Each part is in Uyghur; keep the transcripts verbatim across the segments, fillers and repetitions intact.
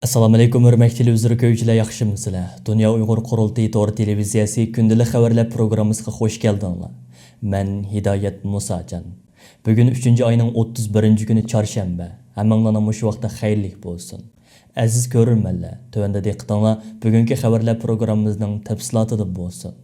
ئەسسالامۇئەلەيكۇم، ھۆرمەتلىك تېلېۋىزور كۆرگۈچىلەر، ياخشىمۇسىلەر؟ دۇنيا ئۇيغۇر قۇرۇلتىيى تور تېلېۋىزىيەسى كۈندىلىك خەۋەرلەر پروگراممىسىغا خوش كەلدىڭلار. مەن ھىدايەت مۇساجان. بۈگۈن ئۈچىنچى ئاينىڭ ئوتتۇز بىرىنچى كۈنى، چارشەنبە. ھەممىڭلارنىڭ مۇشۇ ۋاقتى خەيرلىك بولسۇن. ئەزىز كۆرۈرمەنلەر، تۆۋەندە دىققىتىڭلار بۈگۈنكى خەۋەرلەر پروگراممىمىزنىڭ تەپسىلاتىدا بولسۇن.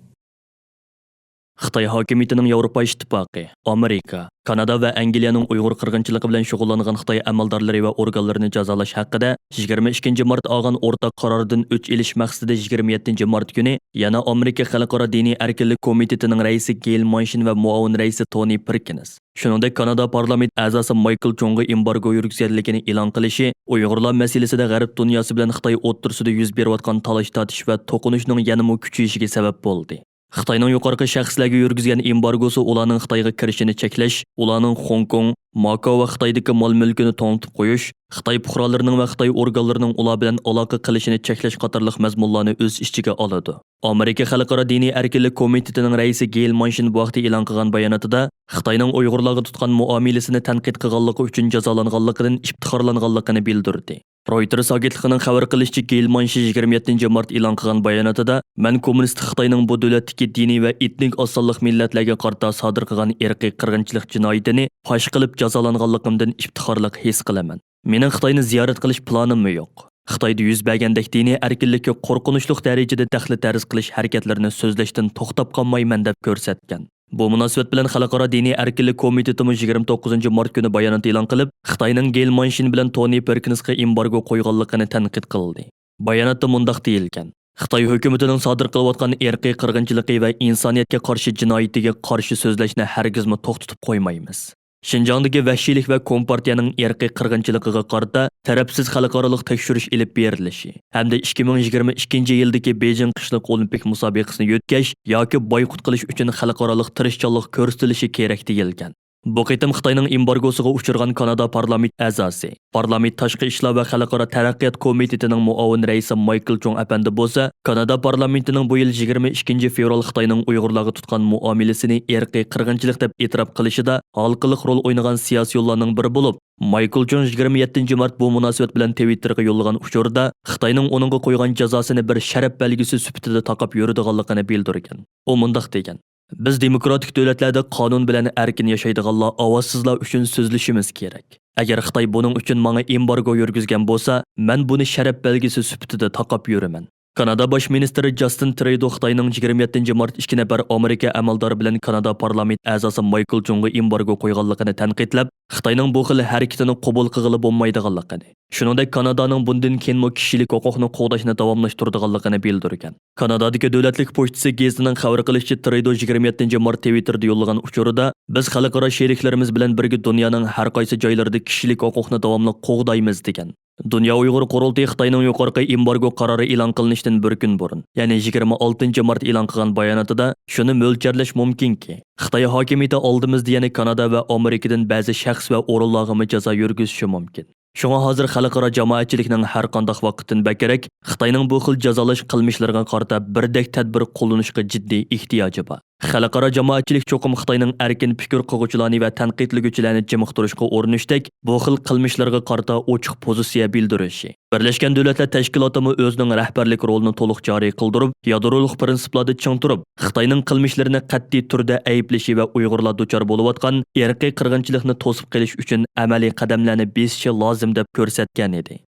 خىتاي ھاكىمىيىتىنىڭ ياۋروپا ئىتتىپاقى، ئامېرىكا، كانادا ۋە ئەنگلىيەنىڭ ئۇيغۇر قىرغىنچىلىقى بىلەن شۇغۇللانغان خىتاي ئەمەلدارلىرى ۋە ئورگانلىرىنى جازالاش ھەققىدە يىگىرمە ئىككىنچى مارت ئالغان ئورتاق قاراردىن ئۆچ ئېلىش مەقسىتىدە يىگىرمە يەتتىنچى مارت كۈنى يەنە ئامېرىكا خەلقئارا دىنىي ئەركىنلىك كومىتېتىنىڭ رەئىسى گېيل مانشىن ۋە مۇئاۋىن رەئىسى تونى پېركىنس، شۇنىڭدەك كانادا پارلامېنت ئەزاسى مايكل جونغا ئېمبارگو يۈرگۈزگەنلىكىنى ئېلان قىلىشى ئۇيغۇرلار مەسىلىسىدە غەرب دۇنياسى بىلەن خىتاي ئوتتۇرىسىدا يۈز بېرىۋاتقان تالاش-تارتىش ۋە توقۇنۇشنىڭ يەنىمۇ كۈچىيىشىگە سەۋەب بولدى. خىتاينىڭ يۇقىرىقى شەخسلەرگە يۈرگۈزگەن ئېمبارگوسى ئۇلارنىڭ خىتايغا كىرىشىنى چەكلەش، ئۇلارنىڭ خوڭكوڭ، ماكاۋ ۋە خىتايدىكى مال-مۈلكىنى توڭلىتىپ قويۇش، خىتاي پۇقرالىرىنىڭ ۋە خىتاي ئورگانلىرىنىڭ ئۇلار بىلەن ئالاقە قىلىشىنى چەكلەش قاتارلىق مەزمۇنلارنى ئۆز ئىچىگە ئالىدۇ. ئامېرىكا خەلقئارا دىنىي ئەركىنلىك كومىتېتىنىڭ رەئىسى گېيل مانشىن بۇ ھەقتە ئېلان قىلغان باياناتىدا، خىتاينىڭ ئۇيغۇرلارغا تۇتقان مۇئامىلىسىنى تەنقىد قىلغانلىقى ئۈچۈن جازالانغانلىقىدىن ئىپتىخارلانغانلىقىنى بىلدۈردى. رويتېرس ئاگېنتلىقىنىڭ خەۋەر قىلىشىچە، گېيل مانشى يىگىرمە يەتتىنچى مارت ئېلان قىلغان باياناتىدا، مەن كوممۇنىستىك خىتاينىڭ بۇ دۆلەتتىكى دىنىي ۋە ئېتنىك ئاز سانلىق مىللەتلەرگە قارىتا سادىر قىلغان ئىرقىي قىرغىنچىلىق جىنايىتىنى پاش قىلىپ جازالانغانلىقىمدىن ئىپتىخارلىق ھېس قىلىمەن. مېنىڭ خىتاينى زىيارەت قىلىش پىلانىممۇ يوق. خىتايدا يۈز بەرگەندەك دىنىي ئەركىنلىككە قورقۇنچلۇق دەرىجىدە دەخلى-تەرۇز قىلىش ھەرىكەتلىرىنى سۆزلەشتىن توختاپ قالمايمەن، دەپ كۆرسەتكەن. بۇ مۇناسىۋەت بىلەن خەلقئارا دىنىي ئەركىنلىك كومىتېتىمۇ يىگىرمە توققۇزىنچى مارت كۈنى بايانات ئېلان قىلىپ، خىتاينىڭ گېيل مانشىن بىلەن تونى پېركىنسقا ئېمبارگو قويغانلىقىنى تەنقىد قىلدى. باياناتتا مۇنداق دېيىلگەن: خىتاي ھۆكۈمىتىنىڭ سادىر قىلىۋاتقان ئىرقىي قىرغىنچىلىقى ۋە ئىنسانىيەتكە قارشى جىنايىتىگە قارشى سۆزلەشنى ھەرگىزمۇ توختىتىپ قويمايمىز. شىنجاڭدىكى ۋەھشىيلىك ۋە كومپارتىيەنىڭ ئىرقىي قىرغىنچىلىقىغا قارىتا تەرەپسىز خەلقئارالىق تەكشۈرۈش ئېلىپ بېرىلىشى ھەمدە ئىككى مىڭ يىگىرمە ئىككىنچى يىلدىكى بېيجىڭ قىشلىق ئولىمپىك مۇسابىقىسىنى يۆتكەش ياكى بايقۇت قىلىش ئۈچۈن خەلقئارالىق تىرىشچانلىق كۆرسىتىلىشى كېرەك، دېيىلگەن. بۇ قېتىم خىتاينىڭ ئېمبارگوسىغا ئۇچرىغان كانادا پارلامېنت ئەزاسى، پارلامېنت تاشقى ئىشلار ۋە خەلقئارا تەرەققىيات كومىتېتىنىڭ مۇئاۋىن رەئىسى مايكل جۇڭ ئەپەندى بولسا، كانادا پارلامېنتىنىڭ بۇ يىل يىگىرمە ئىككىنچى فېۋرال خىتاينىڭ ئۇيغۇرلارغا تۇتقان مۇئامىلىسىنى ئىرقىي قىرغىنچىلىق دەپ ئېتىراپ قىلىشىدا ھالقىلىق رول ئوينىغان سىياسىيونلارنىڭ بىرى بولۇپ، مايكل جۇڭ يىگىرمە يەتتىنچى مارت بۇ مۇناسىۋەت بىلەن تىۋىتتېرغا يوللىغان ئۇچۇرىدا خىتاينىڭ ئۇنىڭغا قويغان جازاسىنى بىر شەرەپ بەلگىسى سۈپىتىدە تاقاپ يۈرىدىغانلىقىنى بىلدۈرگەن. ئۇ مۇنداق دېگەن: بىز دېموكراتىك دۆلەتلەردە قانۇن بىلەن ئەركىن ياشايدىغانلار ئاۋازسىزلار ئۈچۈن سۆزلىشىمىز كېرەك. ئەگەر خىتاي بۇنىڭ ئۈچۈن ماڭا ئېمبارگو يۈرگۈزگەن بولسا، مەن بۇنى شەرەپ بەلگىسى سۈپىتىدە تاقاپ يۈرىمەن. كانادا باش مىنىستىرى جاستىن ترۇدو خىتاينىڭ يىگىرمە يەتتىنچى مارت ئىككى نەپەر ئامېرىكا ئەمەلدارى بىلەن كانادا پارلامېنت ئەزاسى مايكل جۇڭغا ئېمبارگو قويغانلىقىنى تەنقىدلەپ، خىتاينىڭ بۇ خىل ھەرىكىتىنى قوبۇل قىلغىلى بولمايدىغانلىقىنى، شۇنىڭدەك كانادانىڭ بۇندىن كېيىنمۇ كىشىلىك ھوقۇقنى قوغداشنى داۋاملاشتۇرىدىغانلىقىنى بىلدۈرگەن. كانادادىكى دۆلەتلىك پوچتىسى گېزىتىنىڭ خەۋەر قىلىشىچە، ترۇدو يىگىرمە يەتتىنچى مارت تىۋىتتېردا يوللىغان ئۇچۇرىدا، بىز خەلقئارا شېرىكلىرىمىز بىلەن بىرگە دۇنيانىڭ ھەر قايسى جايلىرىدا كىشىلىك ھوقۇقنى داۋاملىق قوغدايمىز، دېگەن. دۇنيا ئۇيغۇر قۇرۇلتىيى خىتاينىڭ يۇقىرىقى ئېمبارگو قارارى ئېلان قىلىنىشتىن بىر كۈن بۇرۇن، يەنى يىگىرمە ئالتىنچى مارت ئېلان قىلغان باياناتىدا، شۇنى مۆلچەرلەش مۇمكىنكى، خىتاي ھاكىمىيىتى ئالدىمىزدا يەنە كانادا ۋە ئامېرىكىدىن بەزى شەخس ۋە ئورۇنلارغىمۇ جازا يۈرگۈزۈشى مۇمكىن. شۇڭا ھازىر خەلقئارا جامائەتچىلىكنىڭ ھەر قانداق ۋاقىتتىن بەكرەك خىتاينىڭ بۇ خىل جازالاش قىلمىشلىرىغا قارىتا بىردەك تەدبىر قوللىنىشقا جىددىي ئېھتىياجى بار. خەلقئارا جامائەتچىلىك چوقۇم خىتاينىڭ ئەركىن پىكىر قىلغۇچىلارنى ۋە تەنقىدلىگۈچىلەرنى چىمىقتۇرۇشقا ئۇرۇنۇشتەك بۇ خىل قىلمىشلارغا قارىتا ئوچۇق پوزىتسىيە بىلدۈرۈشى. بىرلەشكەن دۆلەتلەر تەشكىلاتىمۇ ئۆزىنىڭ رەھبەرلىك رولىنى تولۇق جارى قىلدۇرۇپ، يادرولۇق پىرىنسىپلاردا چىڭ تۇرۇپ، خىتاينىڭ قىلمىشلىرىنى قەتئىي تۈردە ئەيىبلىشى ۋە ئۇيغۇرلار دۇچار بولۇۋاتقان ئىرقىي قىرغىنچىلىقنى توسۇپ قېلىش ئۈچۈن ئەمەلىي قەدەملەرنى بېسىشى لازىم، دەپ كۆرسەتكەن ئىدى.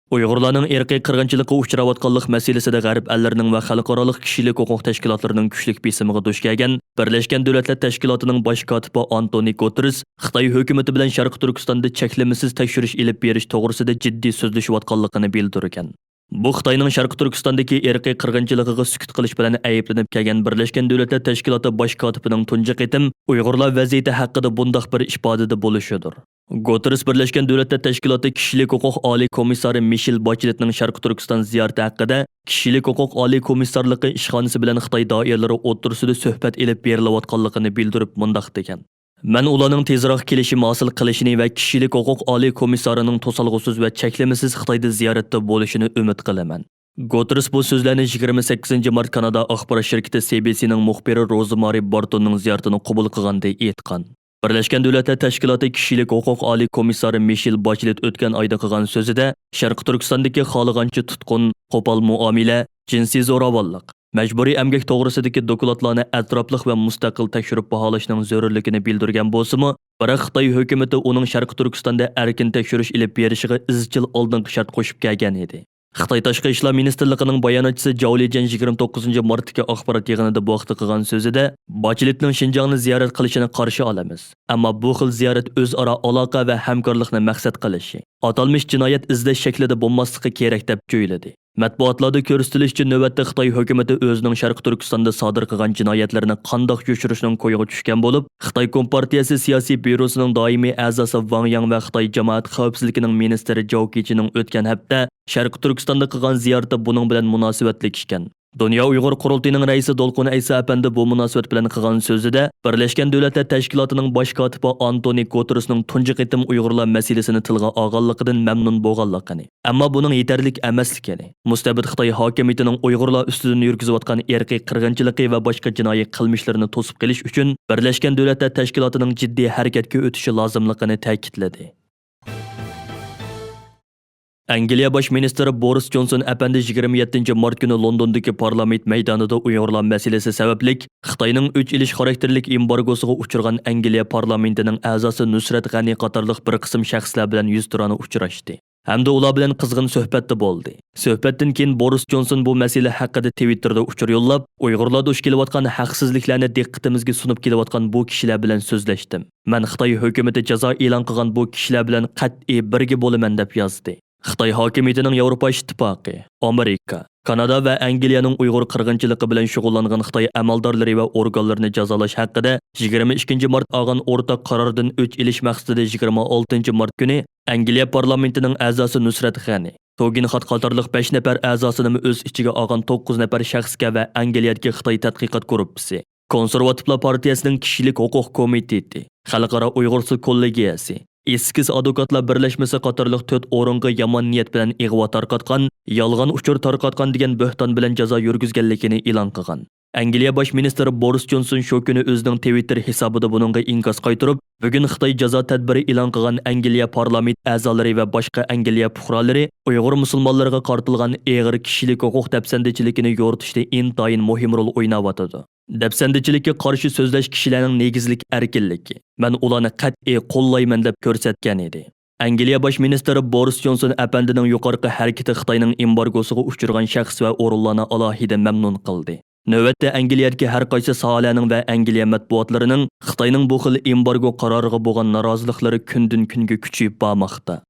ئۇيغۇرلارنىڭ ئىرقىي قىرغىنچىلىققا ئۇچراۋاتقانلىق مەسىلىسىدە غەرب ئەللىرىنىڭ ۋە خەلقئارالىق كىشىلىك ھوقۇق تەشكىلاتلىرىنىڭ كۈچلۈك بېسىمىغا دۇچ كەلگەن بىرلەشكەن دۆلەتلەر تەشكىلاتىنىڭ باش كاتىپى ئانتونى گۇتېررېس خىتاي ھۆكۈمىتى بىلەن شەرقىي تۈركىستاندا چەكلىمىسىز تەكشۈرۈش ئېلىپ بېرىش توغرىسىدا جىددىي سۆزلىشىۋاتقانلىقىنى بىلدۈرگەن. بۇ خىتاينىڭ شەرقىي تۈركىستاندىكى ئىرقىي قىرغىنچىلىقىغا سۈكۈت قىلىش بىلەن ئەيىبلىنىپ كەلگەن بىرلەشكەن دۆلەتلەر تەشكىلاتى باش كاتىپىنىڭ تۇنجى قېتىم ئۇيغۇرلار ۋەزىيىتى ھەققىدە بۇنداق بىر ئىپادىدە بولۇشىدۇر. گۇتېررېس بىرلەشكەن دۆلەتلەر تەشكىلاتى كىشىلىك ھوقۇق ئالىي كومىسسارى مىشېل باچېلېتنىڭ شەرقىي تۈركىستان زىيارىتى ھەققىدە كىشىلىك ھوقۇق ئالىي كومىسسارلىقى ئىشخانىسى بىلەن خىتاي دائىرىلىرى ئوتتۇرىسىدا سۆھبەت ئېلىپ بېرىلىۋاتقانلىقىنى بىلدۈرۈپ مۇنداق دېگەن: مەن ئۇلارنىڭ تېزراق كېلىشىم ھاسىل قىلىشىنى ۋە كىشىلىك ھوقۇق ئالىي كومىسسارىنىڭ توسالغۇسىز ۋە چەكلىمىسىز خىتايدا زىيارەتتە بولۇشىنى ئۈمىد قىلىمەن. گۇتېررېس بۇ سۆزلەرنى يىگىرمە سەككىزىنچى مارت كانادا ئاخبارات شىركىتى سى بى سىنىڭ مۇخبىرى روزمارى بارتوننىڭ زىيارىتىنى قوبۇل قىلغاندا ئېيتقان. بىرلەشكەن دۆلەتلەر تەشكىلاتى كىشىلىك ھوقۇق ئالىي كومىسسارى مىشېل باچېلېت ئۆتكەن ئايدا قىلغان سۆزىدە، شەرقىي تۈركىستاندىكى خالىغانچە تۇتقۇن، قوپال مۇئامىلە، جىنسىي زوراۋانلىق، مەجبۇرىي ئەمگەك توغرىسىدىكى دوكلاتلارنى ئەتراپلىق ۋە مۇستەقىل تەكشۈرۈپ باھالاشنىڭ زۆرۈرلۈكىنى بىلدۈرگەن بولسىمۇ، بىراق خىتاي ھۆكۈمىتى ئۇنىڭ شەرقىي تۈركىستاندا ئەركىن تەكشۈرۈش ئېلىپ بېرىشىغا ئىزچىل ئالدىنقى شەرت قوشۇپ كەلگەن ئىدى. خىتاي تاشقى ئىشلار مىنىستىرلىقىنىڭ باياناتچىسى جاۋ لىجيەن يىگىرمە توققۇزىنچى مارتتىكى ئاخبارات يىغىنىدا بۇ ھەقتە قىلغان سۆزىدە، باچېلېتنىڭ شىنجاڭنى زىيارەت قىلىشىنى قارشى ئالىمىز. ئەمما بۇ خىل زىيارەت ئۆزئارا ئالاقە ۋە ھەمكارلىقنى مەقسەت قىلىشى، ئاتالمىش جىنايەت ئىزدەش شەكلىدە بولماسلىقى كېرەك، دەپ جۆيلىدى. مەتبۇئاتلاردا كۆرسىتىلىشىچە، نۆۋەتتە خىتاي ھۆكۈمىتى ئۆزىنىڭ شەرقىي تۈركىستاندا سادىر قىلغان جىنايەتلىرىنى قانداق يوشۇرۇشنىڭ كويىغا چۈشكەن بولۇپ، خىتاي كومپارتىيەسى سىياسىي بيۇروسىنىڭ دائىمىي ئەزاسى ۋاڭ ياڭ ۋە خىتاي جامائەت خەۋپسىزلىكىنىڭ مىنىستىرى جاۋ كېچىنىڭ ئۆتكەن ھەپتە شەرقىي تۈركىستاندا قىلغان زىيارىتى بۇنىڭ بىلەن مۇناسىۋەتلىك ئىكەن. دۇنيا ئۇيغۇر قۇرۇلتىيىنىڭ رەئىسى دولقۇن ئەيسا ئەپەندى بۇ مۇناسىۋەت بىلەن قىلغان سۆزىدە، بىرلەشكەن دۆلەتلەر تەشكىلاتىنىڭ باش كاتىپى ئانتونى گۇتېرېسنىڭ تۇنجى قېتىم ئۇيغۇرلار مەسىلىسىنى تىلغا ئالغانلىقىدىن مەمنۇن بولغانلىقىنى، ئەمما بۇنىڭ يېتەرلىك ئەمەسلىكىنى، مۇستەبىت خىتاي ھاكىمىيىتىنىڭ ئۇيغۇرلار ئۈستىدىن يۈرگۈزۈۋاتقان ئىرقىي قىرغىنچىلىقى ۋە باشقا جىنايى قىلمىشلىرىنى توسۇپ قېلىش ئۈچۈن بىرلەشكەن دۆلەتلەر تەشكىلاتىنىڭ جىددىي ھەرىكەتكە ئۆتۈشى لازىملىقىنى تەكىتلىدى. ئەنگلىيە باش مىنىستىرى بورىس جونسون ئەپەندى يىگىرمە يەتتىنچى مارت كۈنى لوندوندىكى پارلامېنت مەيدانىدا ئۇيغۇرلار مەسىلىسى سەۋەبلىك خىتاينىڭ ئۆچ ئېلىش خاراكتېرلىك ئېمبارگوسىغا ئۇچرىغان ئەنگلىيە پارلامېنتىنىڭ ئەزاسى نۇسرەت غەنى قاتارلىق بىر قىسىم شەخسلەر بىلەن يۈزتۇرانە ئۇچراشتى ھەمدە ئۇلار بىلەن قىزغىن سۆھبەتتە بولدى. سۆھبەتتىن كېيىن بورىس جونسون بۇ مەسىلە ھەققىدە تىۋىتتېردا ئۇچۇر يوللاپ، ئۇيغۇرلار دۇچ كېلىۋاتقان ھەقسىزلىكلەرنى دىققىتىمىزگە سۇنۇپ كېلىۋاتقان بۇ كىشىلەر بىلەن سۆزلەشتىم. مەن خىتاي ھۆكۈمىتى جازا ئېلان قىلغان بۇ كىشىلەر بىلەن قەتئىي بىرگە بولىمەن، دەپ يازدى. خىتاي ھاكىمىيىتىنىڭ ياۋروپا ئىتتىپاقى، ئامېرىكا، كانادا ۋە ئەنگلىيەنىڭ ئۇيغۇر قىرغىنچىلىقى بىلەن شۇغۇللانغان خىتاي ئەمەلدارلىرى ۋە ئورگانلىرىنى جازالاش ھەققىدە يىگىرمە ئىككىنچى مارت ئالغان ئورتاق قاراردىن ئۆچ ئېلىش مەقسىتىدە يىگىرمە ئالتىنچى مارت كۈنى ئەنگلىيە پارلامېنتىنىڭ ئەزاسى نۇسرەت غەنى، توگىن خات قاتارلىق بەش نەپەر ئەزاسىنىمۇ ئۆز ئىچىگە ئالغان توققۇز نەپەر شەخسكە ۋە ئەنگلىيەدىكى خىتاي تەتقىقات گۇرۇپپىسى، كونسېرۋاتىپلار پارتىيەسىنىڭ كىشىلىك ھوقۇق كومىتېتى، خەلقئارا ئۇيغۇرسىز كوللېگىيەسى، ئېسكىز ئادۋوكاتلار بىرلەشمىسى قاتارلىق تۆت ئورۇنغا يامان نىيەت بىلەن ئىغۋا تارقاتقان، يالغان ئۇچۇر تارقاتقان دېگەن بۆھتان بىلەن جازا يۈرگۈزگەنلىكىنى ئېلان قىلغان. ئەنگلىيە باش مىنىستىرى بورىس جونسون شۇ كۈنى ئۆزىنىڭ تىۋىتتېر ھېسابىدا بۇنىڭغا ئىنكاس قايتۇرۇپ، بۈگۈن خىتاي جازا تەدبىرى ئېلان قىلغان ئەنگلىيە پارلامېنت ئەزالىرى ۋە باشقا ئەنگلىيە پۇقرالىرى ئۇيغۇر مۇسۇلمانلىرىغا قارىتىلغان ئېغىر كىشىلىك ھوقۇق دەپسەندىچىلىكىنى يورۇتۇشنى ئىنتايىن مۇھىم رول ئويناۋاتىدۇ. دەپسەندىچىلىككە قارشى سۆزلەش كىشىلەرنىڭ نېگىزلىك ئەركىنلىكى، مەن ئۇلارنى قەتئىي قوللايمەن، دەپ كۆرسەتكەن ئىدى. ئەنگلىيە باش مىنىستىرى بورىس جونسون ئەپەندىنىڭ يۇقىرىقى ھەرىكىتى خىتاينىڭ ئېمبارگوسىغا ئۇچرىغان شەخس ۋە ئورۇنلارنى ئالاھىدە مەمنۇن قىلدى. نۆۋەتتە ئەنگلىيەدىكى ھەر قايسى ساھەلەرنىڭ ۋە ئەنگلىيە مەتبۇئاتلىرىنىڭ خىتاينىڭ بۇ خىل ئېمبارگو قارارىغا بولغان نارازىلىقلىرى كۈندىن كۈنگە كۈچىيىپ بارماقتا.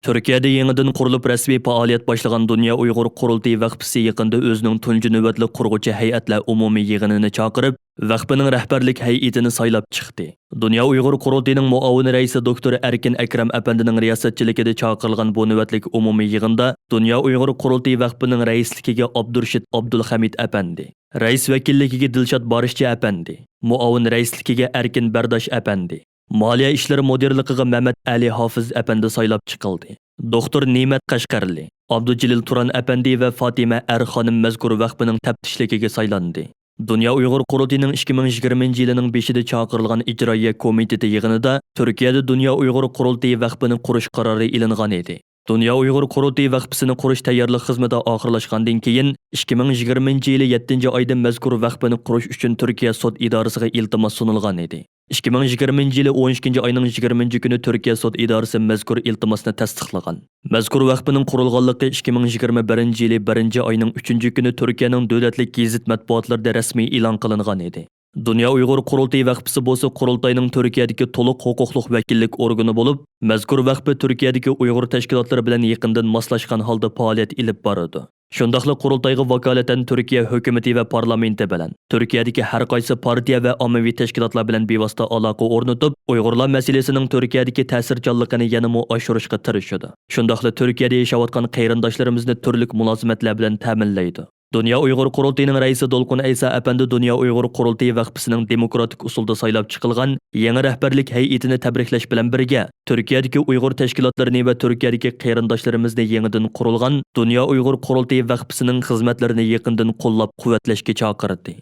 تۈركىيەدە يېڭىدىن قۇرۇلۇپ رەسمىي پائالىيەت باشلىغان دۇنيا ئۇيغۇر قۇرۇلتىيى ۋەقپىسى يېقىندا ئۆزىنىڭ تۇنجى نۆۋەتلىك قۇرغۇچى ھەيئەتلەر ئومۇمىي يىغىنىنى چاقىرىپ، ۋەقپىنىڭ رەھبەرلىك ھەيئىتىنى سايلاپ چىقتى. دۇنيا ئۇيغۇر قۇرۇلتىيىنىڭ مۇئاۋىن رەئىسى دوكتور ئەركىن ئەكرەم ئەپەندىنىڭ رىياسەتچىلىكىدە چاقىرىلغان بۇ نۆۋەتلىك ئومۇمىي يىغىندا دۇنيا ئۇيغۇر قۇرۇلتىيى ۋەقپىنىڭ رەئىسلىكىگە ئابدۇرشىت ئابدۇلخەمىت ئەپەندى، رەئىس ۋەكىللىكىگە دىلشات بارىشچى ئەپەندى، مۇئاۋىن رەئىسلىكىگە ئەركىن بەرداش ئەپەندى، مالىيە ئىشلىرى مۇدىرلىقىغا مەمەت ئەلى ھافىز ئەپەندى سايلاپ چىقىلدى. دوختۇر نىمەت قەشقەرلى، ئابدۇجېلىل تۇران ئەپەندى ۋە فاتىمە ئەر خانىم مەزكۇر ۋەقپىنىڭ تەپتىشلىكىگە سايلاندى. دۇنيا ئۇيغۇر قۇرۇلتىيىنىڭ ئىككى مىڭ يىگىرمىنچى يىلىنىڭ بېشىدا چاقىرىلغان ئىجرائىيە كومىتېتى يىغىنىدا تۈركىيەدە دۇنيا ئۇيغۇر قۇرۇلتىيى ۋەقپىنى قۇرۇش قارارى ئېلىنغان ئىدى. دۇنيا ئۇيغۇر قۇرۇلتىيى ۋەقپىسىنى قۇرۇش تەييارلىق خىزمىتى ئاخىرلاشقاندىن كېيىن، ئىككى مىڭ يىگىرمىنچى يىلى يەتتىنچى ئايدا مەزكۇر ۋەقپىنى قۇرۇش ئۈچۈن تۈركىيە سوت ئىدارىسىغا ئىلتىماس سۇنۇلغان ئىدى. ئىككى مىڭ يىگىرمىنچى يىلى ئون ئىككىنچى ئاينىڭ يىگىرمىنچى كۈنى تۈركىيە سوت ئىدارىسى مەزكۇر ئىلتىماسنى تەستىقلىغان. مەزكۇر ۋەقپىنىڭ قۇرۇلغانلىقى ئىككى مىڭ يىگىرمە بىرىنچى يىلى بىرىنچى ئاينىڭ ئۈچىنچى كۈنى تۈركىيەنىڭ دۆلەتلىك گېزىت مەتبۇئاتلىرىدا رەسمىي ئېلان قىلىنغان ئىدى. دۇنيا ئۇيغۇر قۇرۇلتىيى ۋەقپىسى بولسا قۇرۇلتاينىڭ تۈركىيەدىكى تولۇق ھوقۇقلۇق ۋەكىللىك ئورگىنى بولۇپ، مەزكۇر ۋەقپى تۈركىيەدىكى ئۇيغۇر تەشكىلاتلىرى بىلەن يېقىندىن ماسلاشقان ھالدا پائالىيەت ئېلىپ بارىدۇ. شۇنداقلا قۇرۇلتايغا ۋاكالىتەن تۈركىيە ھۆكۈمىتى ۋە پارلامېنتى بىلەن تۈركىيەدىكى ھەر قايسى پارتىيە ۋە ئاممىۋى تەشكىلاتلار بىلەن بىۋاسىتە ئالاقە ئورنىتىپ، ئۇيغۇرلار مەسىلىسىنىڭ تۈركىيەدىكى تەسىرچانلىقىنى يەنىمۇ ئاشۇرۇشقا تىرىشىدۇ. شۇنداقلا تۈركىيەدە ياشاۋاتقان قېرىنداشلىرىمىزنى تۈرلۈك مۇلازىمەتلەر بىلەن تەمىنلەيدۇ. دۇنيا ئۇيغۇر قۇرۇلتىيىنىڭ رەئىسى دولقۇن ئەيسا ئەپەندى دۇنيا ئۇيغۇر قۇرۇلتىيى ۋەقپىسىنىڭ دېموكراتىك ئۇسۇلدا سايلاپ چىقىلغان يېڭى رەھبەرلىك ھەيئىتىنى تەبرىكلەش بىلەن بىرگە، تۈركىيەدىكى ئۇيغۇر تەشكىلاتلىرىنى ۋە تۈركىيەدىكى قېرىنداشلىرىمىزنى يېڭىدىن قۇرۇلغان دۇنيا ئۇيغۇر قۇرۇلتىيى ۋەقپىسىنىڭ خىزمەتلىرىنى يېقىندىن قوللاپ قۇۋۋەتلەشكە چاقىردى.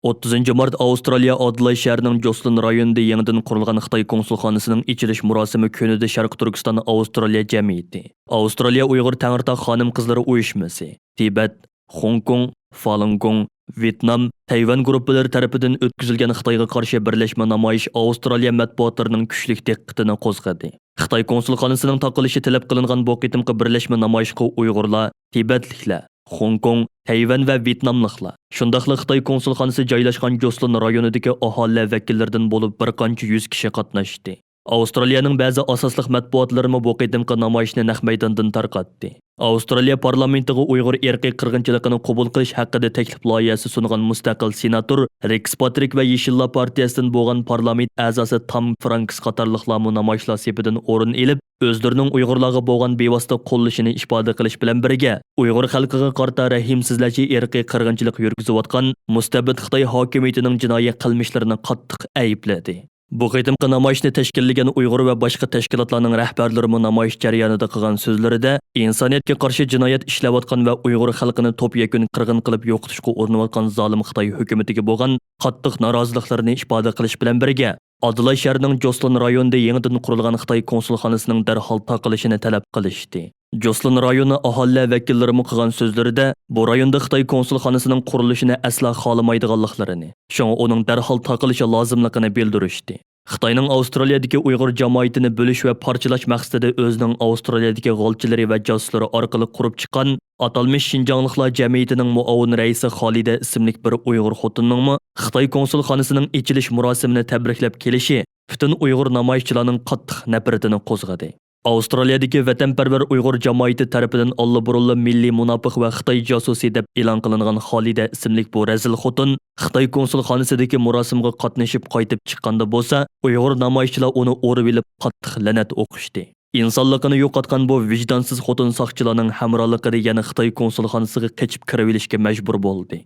ئوتتۇزىنچى مارت ئاۋسترالىيە ئادېلايد شەھىرىنىڭ جوسلىن رايونىدا يېڭىدىن قۇرۇلغان خىتاي كونسۇلخانىسىنىڭ ئېچىلىش مۇراسىمى كۈنىدە شەرقىي تۈركىستان ئاۋسترالىيە جەمئىيىتى، ئاۋسترالىيە ئۇيغۇر تەڭرىتاغ خانىم-قىزلىرى ئۇيۇشمىسى، تىبەت، خوڭكوڭ، فالۇنگوڭ، ۋيېتنام، تەيۋەن گۇرۇپپىلىرى تەرىپىدىن ئۆتكۈزۈلگەن خىتايغا قارشى بىرلەشمە نامايىش ئاۋسترالىيە مەتبۇئاتلىرىنىڭ كۈچلۈك دىققىتىنى قوزغىدى. خىتاي كونسۇلخانىسىنىڭ تاقىلىشى تەلەپ قىلىنغان بۇ قېتىمقى بىرلەشمە نامايىشقا ئۇيغۇرلار، تىبەتلىكلەر، خوڭكوڭ، تەيۋەن ۋە ۋيېتناملىقلار، شۇنداقلا خىتاي كونسۇلخانىسى جايلاشقان جوسلىن رايونىدىكى ئاھالىلەر ۋەكىللىرىدىن بولۇپ بىر قانچە يۈز كىشى قاتناشتى. ئاۋسترالىيەنىڭ بەزى ئاساسلىق مەتبۇئاتلىرىمۇ بۇ قېتىمقى نامايىشنى نەق مەيداندىن تارقاتتى. ئاۋسترالىيە پارلامېنتىغا ئۇيغۇر ئىرقىي قىرغىنچىلىقىنى قوبۇل قىلىش ھەققىدە تەكلىپ لايىھەسى سۇنغان مۇستەقىل سېناتور رېكس پاترىك ۋە يېشىللار پارتىيەسىدىن بولغان پارلامېنت ئەزاسى تام فرانكس قاتارلىقلارمۇ نامايىشلار سېپىدىن ئورۇن ئېلىپ، ئۆزلىرىنىڭ ئۇيغۇرلارغا بولغان بىۋاسىتە قوللىشىنى ئىپادە قىلىش بىلەن بىرگە، ئۇيغۇر خەلقىگە قارىتا رەھىمسىزلەرچە ئىرقىي قىرغىنچىلىق يۈرگۈزۈۋاتقان مۇستەبىت خىتاي ھاكىمىيىتىنىڭ جىنايى قىلمىشلىرىنى قاتتىق ئەيىبلىدى. بۇ قېتىمقى نامايىشنى تەشكىللىگەن ئۇيغۇر ۋە باشقا تەشكىلاتلارنىڭ رەھبەرلىرىمۇ نامايىش جەريانىدا قىلغان سۆزلىرىدە، ئىنسانىيەتكە قارشى جىنايەت ئىشلەۋاتقان ۋە ئۇيغۇر خەلقىنى توپيەكۈن قىرغىن قىلىپ يوقىتىشقا ئۇرۇنۇۋاتقان زالىم خىتاي ھۆكۈمىتىگە بولغان قاتتىق نارازىلىقلىرىنى ئىپادە قىلىش بىلەن بىرگە، ئادېلايد شەھىرىنىڭ جوسلىن رايونىدا يېڭىدىن قۇرۇلغان خىتاي كونسۇلخانىسىنىڭ دەرھال تاقىلىشىنى تەلەپ قىلىشتى. جوسلىن رايونى ئاھالىلەر ۋەكىللىرىمۇ قىلغان سۆزلىرىدە، بۇ رايوندا خىتاي كونسۇلخانىسىنىڭ قۇرۇلۇشىنى ئەسلا خالىمايدىغانلىقلىرىنى، شۇڭا ئۇنىڭ دەرھال تاقىلىشى لازىملىقىنى بىلدۈرۈشتى. خىتاينىڭ ئاۋسترالىيەدىكى ئۇيغۇر جامائىتىنى بۆلۈش ۋە پارچىلاش مەقسىتىدە ئۆزىنىڭ ئاۋسترالىيەدىكى غالچىلىرى ۋە جاسۇسلىرى ئارقىلىق قۇرۇپ چىققان ئاتالمىش شىنجاڭلىقلار جەمئىيىتىنىڭ مۇئاۋىن رەئىسى خالىدە ئىسىملىك بىر ئۇيغۇر خوتۇننىڭمۇ خىتاي كونسۇلخانىسىنىڭ ئېچىلىش مۇراسىمىنى تەبرىكلەپ كېلىشى پۈتۈن ئۇيغۇر نامايىشچىلارنىڭ قاتتىق نەپرىتىنى قوزغىدى. ئاۋسترالىيەدىكى ۋەتەنپەرۋەر ئۇيغۇر جامائىتى تەرىپىدىن ئاللىبۇرۇنلا مىللىي مۇناپىق ۋە خىتاي جاسۇسى دەپ ئېلان قىلىنغان خالىدە ئىسىملىك بۇ رەزىل خوتۇن خىتاي كونسۇلخانىسىدىكى مۇراسىمغا قاتنىشىپ قايتىپ چىققاندا بولسا، ئۇيغۇر نامايىشچىلار ئۇنى ئۇرۇۋېلىپ قاتتىق لەنەت ئوقۇشتى. ئىنسانلىقىنى يوقاتقان بۇ ۋىجدانسىز خوتۇن ساقچىلارنىڭ ھەمراھلىقىدا يەنە خىتاي كونسۇلخانىسىغا قېچىپ كىرىۋېلىشكە مەجبۇر بولدى.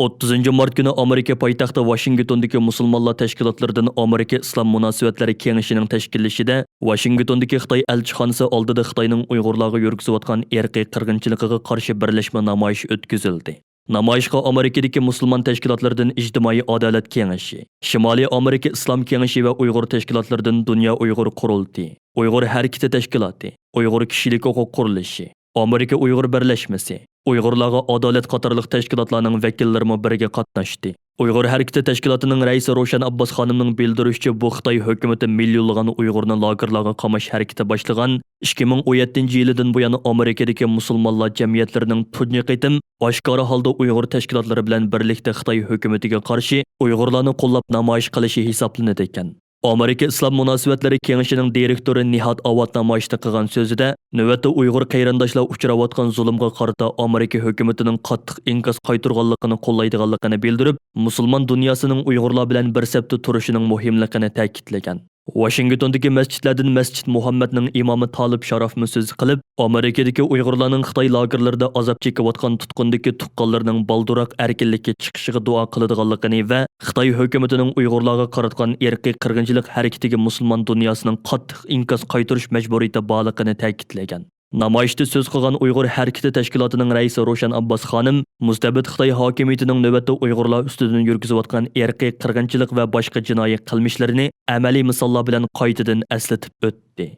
ئوتتۇزىنچى مارت كۈنى ئامېرىكا پايتەختى ۋاشىنگتوندىكى مۇسۇلمانلار تەشكىلاتلىرىدىن ئامېرىكا ئىسلام مۇناسىۋەتلىرى كېڭىشىنىڭ تەشكىللىشىدە ۋاشىنگتوندىكى خىتاي ئەلچىخانىسى ئالدىدا خىتاينىڭ ئۇيغۇرلارغا يۈرگۈزۈۋاتقان ئىرقىي قىرغىنچىلىقىغا قارشى بىرلەشمە نامايىشى ئۆتكۈزۈلدى. نامايىشقا ئامېرىكىدىكى مۇسۇلمان تەشكىلاتلىرىدىن ئىجتىمائىي ئادالەت كېڭىشى، شىمالىي ئامېرىكا ئىسلام كېڭىشى ۋە ئۇيغۇر تەشكىلاتلىرىدىن دۇنيا ئۇيغۇر قۇرۇلتىيى، ئۇيغۇر ھەرىكىتى تەشكىلاتى، ئۇيغۇر كىشىلىك ھوقۇق قۇرۇلۇشى، ئامېرىكا ئۇيغۇر بىرلەشمىسى، ئۇيغۇرلارغا ئادالەت قاتارلىق تەشكىلاتلارنىڭ ۋەكىللىرىمۇ بىرگە قاتناشتى. ئۇيغۇر ھەرىكىتى تەشكىلاتىنىڭ رەئىسى روشەن ئابباس خانىمنىڭ بىلدۈرۈشىچە، بۇ خىتاي ھۆكۈمىتى مىليونلىغان ئۇيغۇرنى لاگېرلارغا قاماش ھەرىكىتى باشلىغان ئىككى مىڭ ئون يەتتىنچى يىلىدىن بۇيان ئامېرىكىدىكى مۇسۇلمانلار جەمئىيەتلىرىنىڭ تۇنجى قېتىم ئاشكارا ھالدا ئۇيغۇر تەشكىلاتلىرى بىلەن بىرلىكتە خىتاي ھۆكۈمىتىگە قارشى ئۇيغۇرلارنى قوللاپ نامايىش قىلىشى ھېسابلىنىدىكەن. ئامېرىكا ئىسلام مۇناسىۋەتلىرى كېڭىشىنىڭ دىرېكتورى نىھاد ئاۋات نامايىشتا قىلغان سۆزىدە، نۆۋەتتە ئۇيغۇر قېرىنداشلار ئۇچراۋاتقان زۇلۇمغا قارىتا ئامېرىكا ھۆكۈمىتىنىڭ قاتتىق ئىنكاس قايتۇرغانلىقىنى قوللايدىغانلىقىنى بىلدۈرۈپ، مۇسۇلمان دۇنياسىنىڭ ئۇيغۇرلار بىلەن بىر سەپتە تۇرۇشىنىڭ مۇھىملىقىنى تەكىتلىگەن. ۋاشىنگتوندىكى مەسچىتلەردىن مەسچىت مۇھەممەدنىڭ ئىمامى تالىپ شارافمۇ سۆز قىلىپ، ئامېرىكىدىكى ئۇيغۇرلارنىڭ خىتاي لاگېرلىرىدا ئازاب چېكىۋاتقان تۇتقۇندىكى تۇغقانلىرىنىڭ بالدۇرراق ئەركىنلىككە چىقىشىغا دۇئا قىلىدىغانلىقىنى ۋە خىتاي ھۆكۈمىتىنىڭ ئۇيغۇرلارغا قاراتقان ئىرقىي قىرغىنچىلىق ھەرىكىتىگە مۇسۇلمان دۇنياسىنىڭ قاتتىق ئىنكاس قايتۇرۇش مەجبۇرىيىتى بارلىقىنى تەكىتلىگەن. نامايىشتا سۆز قىلغان ئۇيغۇر ھەرىكىتى تەشكىلاتىنىڭ رەئىسى روشەن ئابباس خانىم مۇستەبىت خىتاي ھاكىمىيىتىنىڭ نۆۋەتتە ئۇيغۇرلار ئۈستىدىن يۈرگۈزۈۋاتقان ئىرقىي قىرغىنچىلىق ۋە باشقا جىنايى قىلمىشلىرىنى ئەمەلىي مىساللار بىلەن قايتىدىن ئەسلىتىپ ئۆتتى.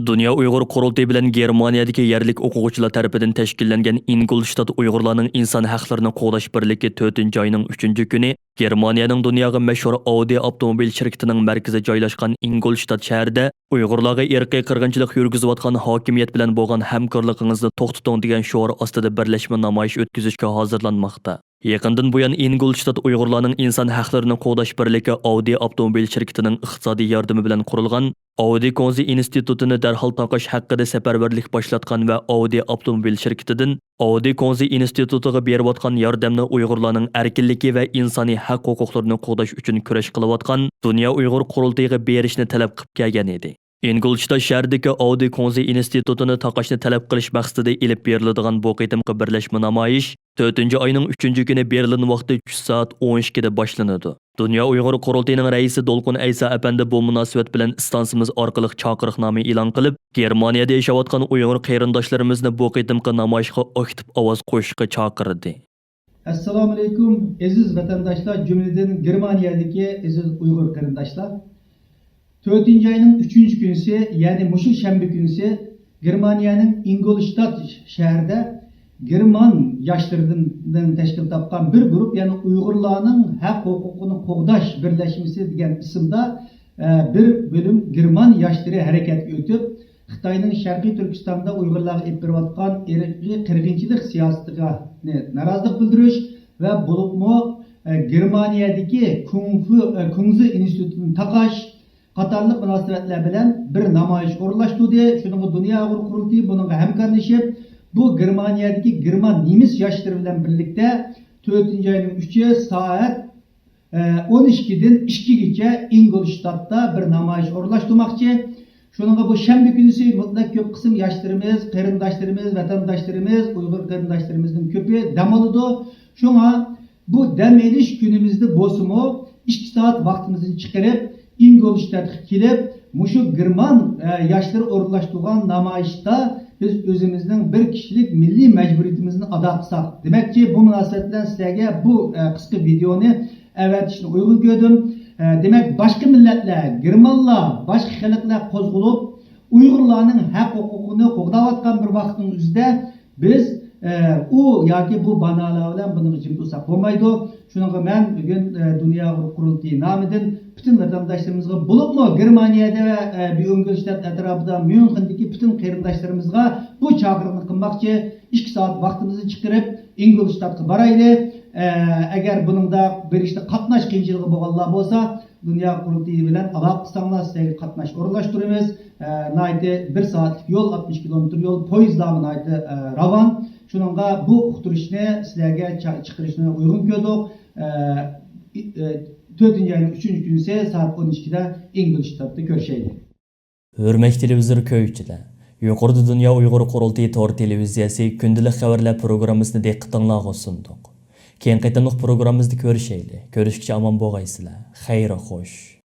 دۇنيا ئۇيغۇر قۇرۇلتىيى بىلەن گېرمانىيەدىكى يەرلىك ئوقۇغۇچىلار تەرىپىدىن تەشكىللەنگەن ئىنگولشتات ئۇيغۇرلارنىڭ ئىنسان ھەقلىرىنى قوغداش بىرلىكى تۆتىنچى ئاينىڭ ئۈچىنچى كۈنى گېرمانىيەنىڭ دۇنياغا مەشھۇر ئاۋدى ئاپتوموبىل شىركىتىنىڭ مەركىزى جايلاشقان ئىنگولشتات شەھىرىدە ئۇيغۇرلارغا ئىرقىي قىرغىنچىلىق يۈرگۈزۈۋاتقان ھاكىمىيەت بىلەن بولغان ھەمكارلىقىڭىزنى توختىتىڭ دېگەن شوئار ئاستىدا بىرلەشمە نامايىش ئۆتكۈزۈشكە ھازىرلانماقتا. يېقىندىن بۇيان ئىنگولشتات ئۇيغۇرلارنىڭ ئىنسان ھەقلىرىنى قوغداش بىرلىكى ئاۋدى ئاپتوموبىل شىركىتىنىڭ ئىقتىسادىي ياردىمى بىلەن قۇرۇلغان ئاۋدى كوڭزى ئىنستىتۇتىنى دەرھال تاقاش ھەققىدە سەپەرۋەرلىك باشلاتقان ۋە ئاۋدى ئاپتوموبىل شىركىتىدىن ئاۋدى كوڭزى ئىنستىتۇتىغا بېرىۋاتقان ياردەمنى ئۇيغۇرلارنىڭ ئەركىنلىكى ۋە ئىنسانىي ھەق ھوقۇقلىرىنى قوغداش ئۈچۈن كۈرەش قىلىۋاتقان دۇنيا ئۇيغۇر قۇرۇلتىيىغا بېرىشنى تەلەپ قىلىپ كەلگەن ئىدى. ئىنگولشتات شەھىرىدىكى ئاۋدى كۇڭزى ئىنستىتۇتىنى تاقاشنى تەلەپ قىلىش مەقسىتىدە ئېلىپ بېرىلىدىغان بۇ قېتىمقى بىرلەشمە نامايىش تۆتىنچى ئاينىڭ ئۈچىنچى كۈنى بېرلىن ۋاقتى چۈش سائەت ئون ئىككىدە باشلىنىدۇ. دۇنيا ئۇيغۇر قۇرۇلتىيىنىڭ رەئىسى دولقۇن ئەيسا ئەپەندى بۇ مۇناسىۋەت بىلەن ئىستانسىمىز ئارقىلىق چاقىرىقنامە ئېلان قىلىپ، گېرمانىيەدە ياشاۋاتقان ئۇيغۇر قېرىنداشلىرىمىزنى بۇ قېتىمقى نامايىشقا ئاكتىپ ئاۋاز قوشۇشقا چاقىردى. ئەسسالامۇئەلەيكۇم، ئەزىز ۋەتەنداشلار، جۈملىدىن گېرمانىيەدىكى ئەزىز ئۇيغۇر قېرىنداشلار. تۆتىنچى ئاينىڭ ئۈچىنچى كۈنىسى، يەنى مۇشۇ شەنبە كۈنىسى گېرمانىيەنىڭ ئىنگولشتات شەھىرىدە گېرمان ياشلىرىدىن تەشكىل تاپقان بىر گۇرۇپ، يەنى ئۇيغۇرلارنىڭ ھەق ھوقۇقىنى قوغداش بىرلەشمىسى دېگەن ئىسىمدا، ئە، بىر بۆلۈم گېرمان ياشلىرى ھەرىكەتكە ئۆتۈپ، خىتاينىڭ شەرقىي تۈركىستاندا ئۇيغۇرلارغا ئېلىپ بېرىۋاتقان ئىرقىي قىرغىنچىلىق سىياسىتىغا نارازىلىق بىلدۈرۈش ۋە بولۇپمۇ، ئە، گېرمانىيەدىكى كۇڭفۇ، ئە، كۇڭزى ئىنستىتۇتىنى تاقاش قاتارلىق مۇناسىۋەتلەر بىلەن بىر نامايىش ئورۇنلاشتۇردى. شۇنىڭغا دۇنيا ئۇيغۇر قۇرۇلتىيى بۇنىڭغا ھەمكارلىشىپ، بۇ گېرمانىيەدىكى گېرمان نېمىس ياشلىرى بىلەن بىرلىكتە تۆتىنچى ئاينىڭ ئۈچى سائەت ئون ئىككىدىن ئىككىگىچە ئىنگولشتادتا بىر نامايىش ئورۇنلاشتۇرماقچى. شۇنىڭغا بۇ شەنبە كۈنىسى مۇتلەق كۆپ قىسىم ياشلىرىمىز، قېرىنداشلىرىمىز، ۋەتەنداشلىرىمىز، ئۇيغۇر قېرىنداشلىرىمىزنىڭ كۆپى دەم ئالىدۇ. شۇڭا بۇ دەم ئېلىش كۈنىمىزدە بولسىمۇ، ئىككى سائەت ۋاقتىمىزنى چىقىرىپ، ئىنگولشتادقا كېلىپ، مۇشۇ گېرمان، ئە، ياشلىرى ئورۇنلاشتۇرغان نامايىشتا بىز ئۆزىمىزنىڭ بىر كىشىلىك مىللىي مەجبۇرىيىتىمىزنى ئادا قىلساق. دېمەكچى، بۇ مۇناسىۋەت بىلەن سىلەرگە بۇ، ئە، قىسقا ۋىدېئونى ئەۋەتىشنى ئۇيغۇن كۆردۈم. ئە، دېمەك، باشقا مىللەتلەر، گېرمانلار، باشقا خەلقلەر قوزغىلىپ، ئۇيغۇرلارنىڭ ھەق ھوقۇقىنى قوغداۋاتقان بىر ۋاقىتنىڭ ئۆزىدە بىز، ئە، ئۇ ياكى بۇ بانالار بىلەن بۇنىڭغا جىم تۇرساق بولمايدۇ. شۇنىڭغا مەن بۈگۈن، ئە، دۇنيا ئۇيغۇر قۇرۇلتىيى نامىدىن پۈتۈن ۋەتەنداشلىرىمىزغا، بولۇپمۇ گېرمانىيەدە ۋە، ئە، بۇ ئىنگولشتات ئەتراپىدا ميۇنخېندىكى پۈتۈن قېرىنداشلىرىمىزغا بۇ چاقىرىقنى قىلماقچى. ئىككى سائەت ۋاقتىمىزنى چىقىرىپ، ئىنگولشتاتقا بارايلى. ئە، ئەگەر بۇنىڭدا بېرىشتا قاتناش قىيىنچىلىقى بولغانلار بولسا، دۇنيا قۇرۇلتىيى بىلەن ئالاقە قىلساڭلار، سىلەرگە قاتناش ئورۇنلاشتۇرىمىز. ئە، ناھايىتى بىر سائەتلىك يول، ئاتمىش كىلومېتىر يول، پويىزلارمۇ ناھايىتى، ئە، راۋان. شۇنىڭغا بۇ ئۇقتۇرۇشنى سىلەرگە چا-، چىقىرىشنى ئۇيغۇن كۆردۇق. ئە، ئى-، ئە، تۆتىنچى ئاينىڭ ئۈچىنچى كۈنىسى سائەت ئون ئىككىدە ئىنگولشتادتا كۆرۈشەيلى. ھۆرمەتلىك تېلېۋىزور كۆرگۈچىلەر، يۇقىرىدا دۇنيا ئۇيغۇر قۇرۇلتىيى تور تېلېۋىزىيەسى كۈندىلىك خەۋەرلەر پروگراممىسىنى دىققىتىڭلارغا سۇندۇق. كېيىنكى قېتىملىق پروگراممىمىزدا كۆرۈشەيلى. كۆرۈشكىچە ئامان بولغايسىلەر. خەير خوش.